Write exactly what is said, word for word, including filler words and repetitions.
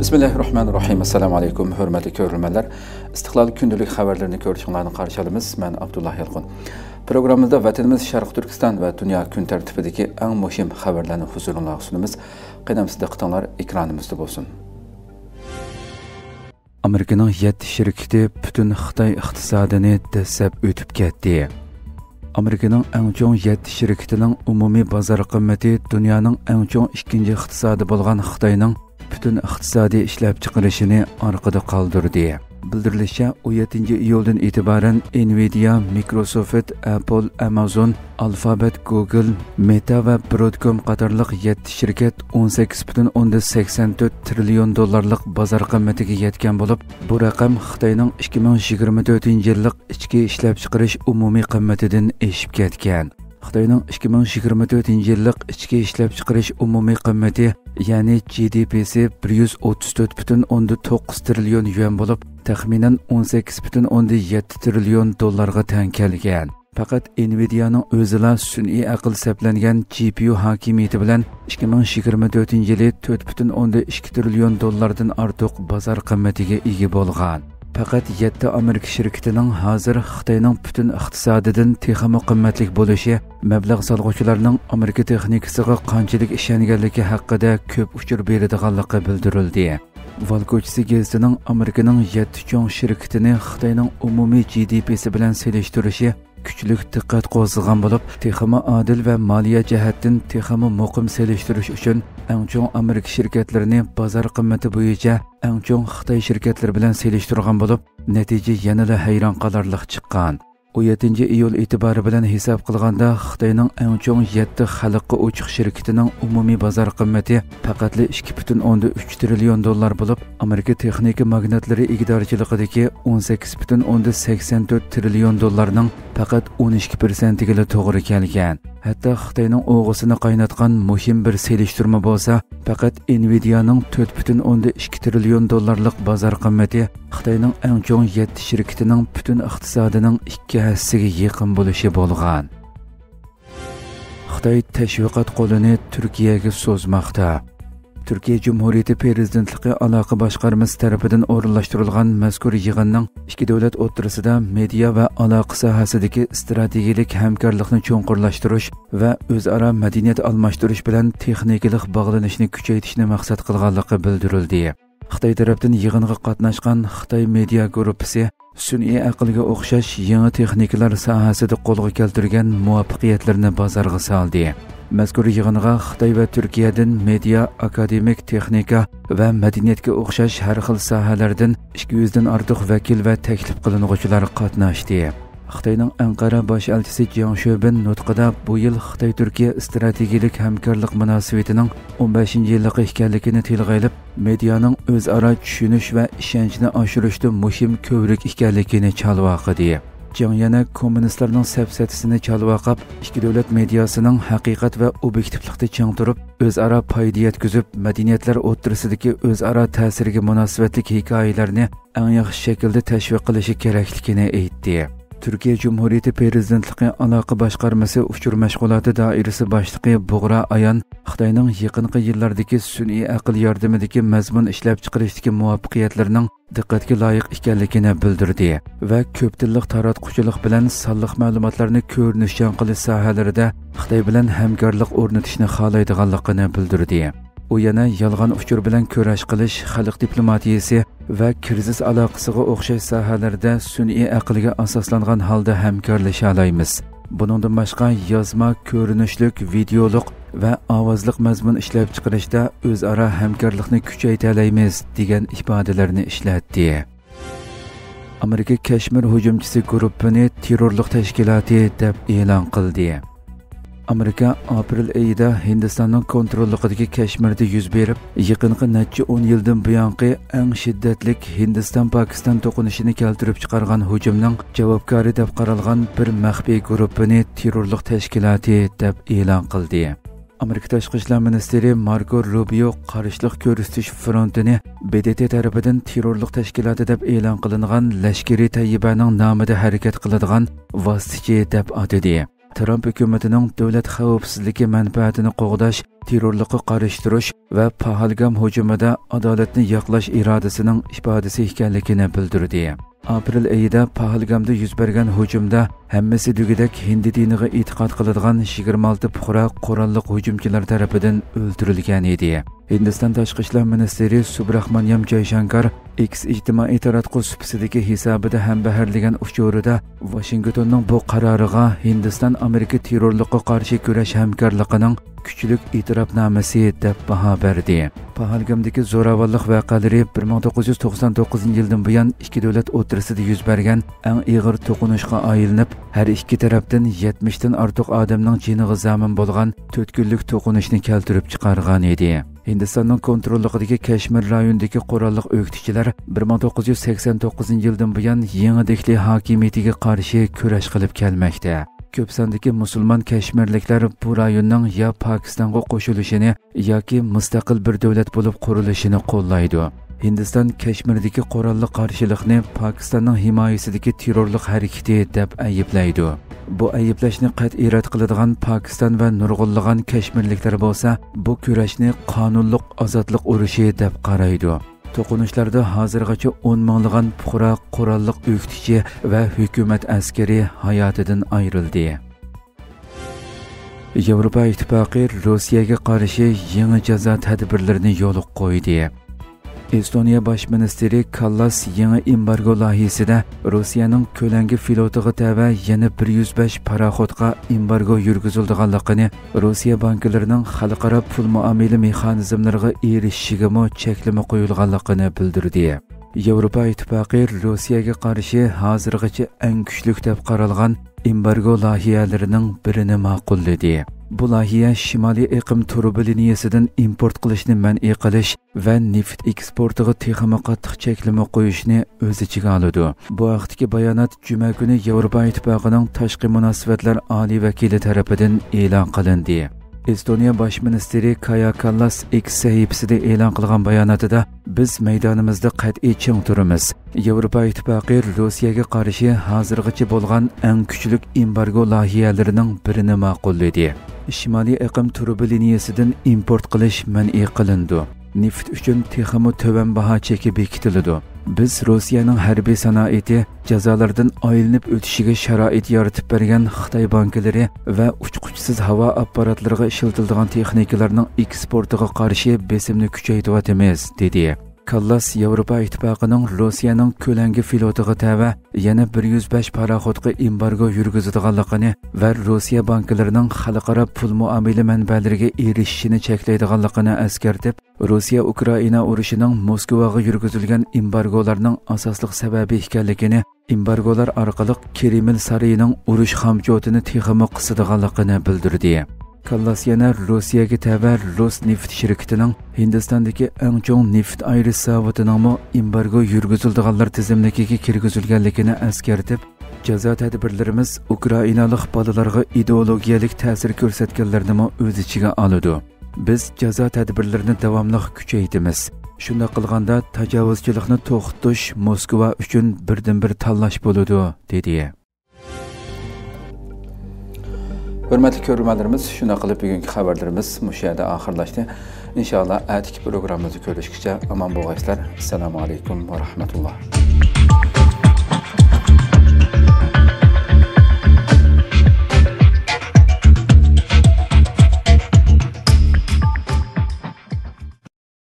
بىسمىللاھىررەھمانىررەھىم. ئەسسالامۇ ئەلەيكۇم، ھۆرمەتلىك كۆرۈرمەنلەر. ئىستىقلال كۈندىلىك خەۋەرلىرىنى كۆرۈشۈڭلارنى قارشى ئالىمىز. مەن ئابدۇللا يالقۇن. پروگراممىمىزدا ۋەتىنىمىز شەرقىي تۈركىستان ۋە دۇنيا كۈن تەرتىپىدىكى ئەڭ مۇھىم خەۋەرلەرنى ھۇزۇرۇڭلارغا سۇنىمىز. قېنى ئەمىسە دىققىتىڭلار ئېكرانىمىزدا بولسۇن. ئامېرىكىنىڭ يەتتە شىركىتى پۈتۈن خىتاي ئىقتىسادىنى دەسسەپ ئۆتۈپ كەتتى. ئامېرىكىنىڭ ئەڭ چوڭ يەتتە شىركىتىنىڭ ئومۇمىي بازار قىممىتى دۇنيانىڭ ئەڭ چوڭ ئىككىنچى ئىقتىسادى بولغان خىتاينىڭ پۈتۈن ئىقتىسادىي ئىشلەپچىقىرىشىنى ئارقىدا قالدۇردى. بىلدۈرۈلۈشىچە، ئون يەتتىنچى ئىيۇلدىن ئېتىبارەن Nvidia، Microsoft، Apple، Amazon، Alphabet، Google، Meta ۋە Broadcom قاتارلىق يەتتە شىركەت ئون سەككىز پۈتۈن ئوندىن سەكسەن تۆت تىرىليون دوللارلىق بازار قىممىتىگە يەتكەن بولۇپ، بۇ رەقەم خىتاينىڭ ئىككى مىڭ يىگىرمە تۆتىنچى يىللىق ئىچكى ئىشلەپچىقىرىش ئومۇمىي قىممىتىدىن ئېشىپ كەتكەن. خىتاينىڭ ئىككى مىڭ يىگىرمە تۆتىنچى يىللىق ئىچكى ئىشلەپچىقىرىش ئومۇمىي قىممىتى، يەنى جى دى پىسى بىر يۈز ئوتتۇز تۆت پۈتۈن ئوندىن توققۇز تىرىليون يۈەن بولۇپ، تەخمىنەن ئون سەككىز پۈتۈن ئوندىن يەتتە تىرىليون دوللارغا تەڭ كەلگەن. پەقەت ئېنۋىدىيانىڭ ئۆزىلا سۈنئىي ئەقىل سەپلەنگەن جى پى يۇ ھاكىمىيىتى بىلەن ئىككى مىڭ يىگىرمە تۆتىنچى يىلى تۆت پۈتۈن ئوندىن ئىككى تىرىليون دوللاردىن ئارتۇق بازار قىممىتىگە ئىگە بولغان. پەقەت يەتتە ئامېرىكا شىركىتىنىڭ ھازىر خىتاينىڭ پۈتۈن ئىقتىسادىدىن تېخىمۇ قىممەتلىك بولۇشى مەبلەغ سالغۇچىلارنىڭ ئامېرىكا تېخنىكىسىغا قانچىلىك ئىشەنگەنلىكى ھەققىدە كۆپ ئۇچۇر بېرىدىغانلىقى بىلدۈرۈلدى. ۋال كوچىسى گېزىتىنىڭ ئامېرىكىنىڭ يەتتە چوڭ شىركىتىنى خىتاينىڭ ئومۇمىي جى دى پىسى بىلەن سېلىشتۇرۇشى كۈچلۈك دىققەت قوزغىغان بولۇپ، تېخىمۇ ئادىل ۋە مالىيە جەھەتتىن تېخىمۇ مۇقىم سېلىشتۇرۇش ئۈچۈن ئەڭ چوڭ ئامېرىكا شىركەتلىرىنى بازار قىممىتى بويىچە ئەڭ چوڭ خىتاي شىركەتلىرى بىلەن سېلىشتۇرغان بولۇپ، نەتىجە يەنىلا ھەيران قالارلىق چىققان. ئون يەتتىنچى ئىيۇل ئېتىبارى بىلەن ھېساب قىلغاندا، خىتاينىڭ ئەڭ چوڭ يەتتە خەلققە ئوچۇق شىركىتىنىڭ ئومۇمىي بازار قىممىتى پەقەتلا ئىككى پۈتۈن ئوندىن ئۈچ تىرىليون دوللار بولۇپ، ئامېرىكا تېخنىكا ماگناتلىرى ئىگىدارچىلىقىدىكى ئون سەككىز پۈتۈن ئوندىن سەكسەن تۆت تىرىليون دوللارنىڭ پەقەت ئون ئىككى پىرسەنتىگىلا توغرا كەلگەن. ھەتتا خىتاينىڭ ئوغىسىنى قايناتقان مۇھىم بىر سېلىشتۇرما بولسا، پەقەت ئېنۋىدىيانىڭ تۆت پۈتۈن ئوندىن ئىككى تىرىليون دوللارلىق بازار قىممىتى خىتاينىڭ ئەڭ چوڭ يەتتە شىركىتىنىڭ پۈتۈن ئىقتىسادىنىڭ ئىككى ھەسسىگە يېقىن بولۇشى بولغان. خىتاي تەشۋىقات قولىنى تۈركىيەگە سوزماقتا. تۈركىيە جۇمھۇرىيىتى پىرېزىدېنتلىقى ئالاقە باشقارمىسى تەرىپىدىن ئورۇنلاشتۇرۇلغان مەزكۇر يىغىننىڭ ئىككى دۆلەت ئوتتۇرىسىدا مېدىيا ۋە ئالاقە ساھەسىدىكى ئىستراتېگىيىلىك ھەمكارلىقنى چوڭقۇرلاشتۇرۇش ۋە ئۆزئارا مەدەنىيەت ئالماشتۇرۇش بىلەن تېخنىكىلىق باغلىنىشنى كۈچەيتىشنى مەقسەت قىلغانلىقى بىلدۈرۈلدى. خىتاي تەرەپتىن يىغىنغا قاتناشقان خىتاي مېدىيا گۇرۇپپىسى سۈنئىي ئەقىلگە ئوخشاش يېڭى تېخنىكىلار ساھەسىدە قولغا كەلتۈرگەن مۇۋەپپەقىيەتلىرىنى بازارغا سالدى. مەزكۇر يىغىنغا خىتاي ۋە تۈركىيەدىن مېدىيا، ئاكادېمىك، تېخنىكا ۋە مەدەنىيەتكە ئوخشاش ھەر خىل ساھەلەردىن ئىككى يۈزدىن ئارتۇق ۋەكىل ۋە تەكلىپ قىلىنغۇچىلار قاتناشتى. خىتاينىڭ ئەنقەرە باش ئەلچىسى جياڭ شۆبىن نۇتقىدا بۇ يىل خىتاي تۈركىيە ئىستراتېگىيىلىك ھەمكارلىق مۇناسىۋىتىنىڭ ئون بەشىنچى يىللىقى ئىكەنلىكىنى تىلغا ئېلىپ، مېدىيانىڭ ئۆزئارا چۈشىنىش ۋە ئىشەنچنى ئاشۇرۇشتا مۇھىم كۆۋرۈك ئىكەنلىكىنى چالۋاقىدى. جياڭ يەنە كوممۇنىستلارنىڭ سەپسەتىسىنى چالۋاقاپ، ئىككى دۆلەت مېدىياسىنىڭ ھەقىقەت ۋە ئوبيېكتىپلىقتا چىڭ تۇرۇپ، ئۆزئارا پايدا يەتكۈزۈپ، مەدەنىيەتلەر ئوتتۇرىسىدىكى ئۆزئارا تەسىرگە مۇناسىۋەتلىك ھېكايىلەرنى ئەڭ ياخشى شەكىلدە تەشۋىق قىلىشى كېرەكلىكىنى ئېيتتى. تۈركىيە جۇمھۇرىيىتى پىرېزىدېنتلىقى ئالاقە باشقارمىسى ئۇچۇر مەشغۇلاتى دائىرىسى باشلىقى بۇغرا ئايان خىتاينىڭ يېقىنقى يىللاردىكى سۈنئىي ئەقىل ياردىمىدىكى مەزمۇن ئىشلەپچىقىرىشتىكى مۇۋەپپەقىيەتلىرىنىڭ دىققەتكە لايىق ئىكەنلىكىنى بىلدۈردى ۋە كۆپ تىللىق تاراتقۇچىلىق بىلەن سانلىق مەلۇماتلارنى كۆرۈنۈشچان قىلىش ساھەلىرىدە خىتاي بىلەن ھەمكارلىق ئورنىتىشنى خالايدىغانلىقىنى بىلدۈردى. ئۇ يەنە يالغان ئۇچۇر بىلەن كۈرەش قىلىش، خەلق دىپلوماتىيىسى ۋە كىرىزىس ئالاقىسىغا ئوخشاش ساھەلەردە سۈنئىي ئەقىلگە ئاساسلانغان ھالدا ھەمكارلىشالايمىز. بۇنىڭدىن باشقا، يازما، كۆرۈنۈشلۈك، ۋىدېئولۇق ۋە ئاۋازلىق مەزمۇن ئىشلەپچىقىرىشتا ئۆزئارا ھەمكارلىقنى كۈچەيتەلەيمىز، دېگەن ئىپادىلەرنى ئىشلەتتى. ئامېرىكا كەشمىر ھۇجۇمچىسى گۇرۇپپىنى تېررورلۇق تەشكىلاتى دەپ ئېلان قىلدى. ئامېرىكا ئاپرېل ئېيىدا ھىندىستاننىڭ كونتروللۇقىدىكى كەشمىردە يۈز بېرىپ، يېقىنقى نەچچە ئون يىلدىن بۇيانقى ئەڭ شىددەتلىك ھىندىستان-پاكىستان توقۇنۇشىنى كەلتۈرۈپ چىقارغان ھۇجۇمنىڭ جاۋابكارى دەپ قارالغان بىر مەخپىي گۇرۇپپىنى تېررورلۇق تەشكىلاتى دەپ ئېلان قىلدى. ئامېرىكا تاشقى ئىشلار مىنىستىرى ماركو روبىيو قارشىلىق كۆرسىتىش فرونتىنى ب د ت تەرىپىدىن تېررورلۇق تەشكىلاتى دەپ ئېلان قىلىنغان لەشكىرى تەييىبەنىڭ نامىدا ھەرىكەت قىلىدىغان ۋاسىتىچى دەپ ئاتىدى. ترامپ ھۆكۈمىتىنىڭ دۆلەت خەۋپسىزلىكى مەنپەئەتىنى قوغداش تېررورلۇققا قارشى تۇرۇش ۋە پاھالگام ھۇجۇمىدا ئادالەتنى ياقلاش ئىرادىسىنىڭ ئىپادىسى ئىكەنلىكىنى بىلدۈردى. ئاپرېل ئېيىدا پاھالگامدا يۈز بەرگەن ھۇجۇمدا ھەممىسى دېگۈدەك ھىندى دىنىغا ئېتىقاد قىلىدىغان يىگىرمە ئالتە پۇقرا قوراللىق ھۇجۇمچىلار تەرىپىدىن ئۆلتۈرۈلگەن ئىدى. ھىندىستان تاشقى ئىشلار مىنىستىرى سۇبراھمانيام جايشانكار ئېكس ئىجتىمائىي تاراتقۇ سۇپىسىدىكى ھېسابىدا ھەمبەھىرلىگەن ئۇچۇرىدا، ۋاشىنگتوننىڭ بۇ قارارىغا ھىندىستان ئامېرىكا تېررورلۇققا قارشى كۈرەش ھەمكارلىقىنىڭ كۈچلۈك ئېتىراپنامىسى دەپ باھا بەردى. پاھالگامدىكى زوراۋانلىق ۋەقەلىرى بىر مىڭ توققۇز يۈز توقسان توققۇزىنچى يىلدىن بۇيان ئىككى دۆلەت ئوتتۇرىسىدا يۈز بەرگەن ئەڭ ئېغىر توقۇنۇشقا ئايلىنىپ، ھەر ئىككى تەرەپتىن يەتمىشتىن ئارتۇق ئادەمنىڭ جېنىغا زامىن بولغان تۆت كۈنلۈك توقۇنۇشنى كەلتۈرۈپ چىقارغان ئىدى. ھىندىستاننىڭ كونتروللۇقىدىكى كەشمىر رايونىدىكى قوراللىق ئۆكتىچىلەر بىر مىڭ توققۇز يۈز سەكسەن توققۇزىنچى يىلدىن بۇيان يېڭى دېھلى ھاكىمىيىتىگە قارشى كۈرەش قىلىپ كەلمەكتە. كۆپ ساندىكى مۇسۇلمان كەشمىرلىكلەر بۇ رايوننىڭ يا پاكىستانغا قوشۇلۇشىنى ياكى مۇستەقىل بىر دۆلەت بولۇپ قۇرۇلۇشىنى قوللايدۇ. ھىندىستان كەشمىردىكى قوراللىق قارشىلىقنى پاكىستاننىڭ ھىمايىسىدىكى تېررورلۇق ھەرىكىتى دەپ ئەيىبلەيدۇ. بۇ ئەيىبلەشنى قەتئىي رەت قىلىدىغان پاكىستان ۋە نۇرغۇنلىغان كەشمىرلىكلەر بولسا بۇ كۈرەشنى قانۇنلۇق ئازادلىق ئۇرۇشى دەپ قارايدۇ. توقۇنۇشلاردا ھازىرغىچە ئون مىڭلىغان پۇقرا قوراللىق ئۆكتىچى ۋە ھۆكۈمەت ئەسكىرى ھاياتىدىن ئايرىلدى. ياۋروپا ئىتتىپاقى روسىيەگە قارشى يېڭى جازا تەدبىرلىرىنى يولغا قويدى. ئېستونىيە باش مىنىستىرى كاللاس يېڭى ئېمبارگو لايىھىسىدە روسىيەنىڭ كۆلەڭگە فلوتىغا تەۋە يەنە بىر يۈز بەش پاراخوتقا ئېمبارگو يۈرگۈزۈلىدىغانلىقىنى، روسىيە بانكىلىرىنىڭ خەلقئارا پۇل مۇئامىلە مېخانىزملىرىغا ئېرىشىشىگىمۇ چەكلىمە قويۇلغانلىقىنى بىلدۈردى. ياۋروپا ئىتتىپاقى روسىيەگە قارشى ھازىرغىچە ئەڭ كۈچلۈك دەپ قارالغان ئېمبارگو لايىھەلىرىنىڭ بىرىنى ماقۇللىدى. بۇ لايىھە شىمالىي ئېقىم تۇرۇبا لىنىيەسىدىن ئىمپورت قىلىشنى مەنئى قىلىش ۋە نېفىت ئېكسپورتىغا تېخىمۇ قاتتىق چەكلىمە قويۇشنى ئۆز ئىچىگە ئالىدۇ. بۇ ھەقتىكى بايانات جۈمە كۈنى ياۋروپا ئىتتىپاقىنىڭ تاشقى مۇناسىۋەتلەر ئالىي ۋەكىلى تەرىپىدىن ئېلان قىلىندى. ئېستونىيە باش مىنىستىرى كايا كاللاس ئېكس سەھىپىسىدە ئېلان قىلغان باياناتىدا، بىز مەيدانىمىزدا قەتئىي چىڭ تۇرىمىز. ياۋروپا ئىتتىپاقى روسىيەگە قارشى ھازىرغىچە بولغان ئەڭ كۈچلۈك ئېمبارگو لايىھەلىرىنىڭ بىرىنى ماقۇللىدى. شىمالىي ئېقىم تۇرۇبا لىنىيەسىدىن ئىمپورت قىلىش مەنئى قىلىنىدۇ. نېفىت ئۈچۈن تېخىمۇ تۆۋەن باھا چېكى بېكىتىلىدۇ. بىز روسىيەنىڭ ھەربىي سانائىتى جازالاردىن ئايلىنىپ ئۆتۈشىگە شارائىت يارىتىپ بەرگەن خىتاي بانكىلىرى ۋە ئۇچقۇچىسىز ھاۋا ئاپپاراتلىرىغا ئىشلىتىلىدىغان تېخنىكىلارنىڭ ئېكسپورتىغا قارشى بېسىمنى كۈچەيتىۋاتىمىز، دېدى. كاللاس ياۋروپا ئىتتىپاقىنىڭ روسىيەنىڭ كۆلەڭگە فلوتىغا تەۋە يەنە بىر يۈز بەش پاراخوتقا ئېمبارگو يۈرگۈزىدىغانلىقىنى ۋە روسىيە بانكىلىرىنىڭ خەلقئارا پۇل مۇئامىلە مەنبەلىرىگە ئېرىشىشىنى چەكلەيدىغانلىقىنى ئەسكەرتىپ، روسىيە ئۇكرائىنا ئۇرۇشىنىڭ موسكۋاغا يۈرگۈزۈلگەن ئېمبارگولارنىڭ ئاساسلىق سەۋەبى ئىكەنلىكىنى، ئېمبارگولار ئارقىلىق كرېمىل سارىيىنىڭ ئۇرۇش خامچوتىنى تېخىمۇ قىسىدىغانلىقىنى بىلدۈردى. كاللاس يەنە روسىيەگە تەۋە روس نېفىت شىركىتىنىڭ ھىندىستاندىكى ئەڭ چوڭ نېفىت ئايرىش زاۋۇتىنىڭمۇ ئېمبارگو يۈرگۈزۈلىدىغانلار تىزىملىكىگە كىرگۈزۈلگەنلىكىنى ئەسكەرتىپ، جازا تەدبىرلىرىمىز ئۇكرائىنالىق بالىلارغا ئىدېئولوگىيەلىك تەسىر كۆرسەتكەنلەرنىمۇ ئۆز ئىچىگە ئالىدۇ. بىز جازا تەدبىرلىرىنى داۋاملىق كۈچەيتىمىز. شۇنداق قىلغاندا تاجاۋۇزچىلىقنى توختىتىش موسكۋا ئۈچۈن بىردىنبىر تاللاش بولىدۇ، دېدى. ھۆرمەتلىك كۆرۈرمەنلىرىمىز، شۇنداق قىلىپ بۈگۈنكى خەۋەرلىرىمىز مۇشۇ يەردە ئاخىرلاشتى. ئىنشائاللا، ئەتىكى پروگراممىمىزدا كۆرۈشكىچە ئامان بولغايسىلەر. ئەسسالامۇ ئەلەيكۇم ۋە رەھمەتۇللا.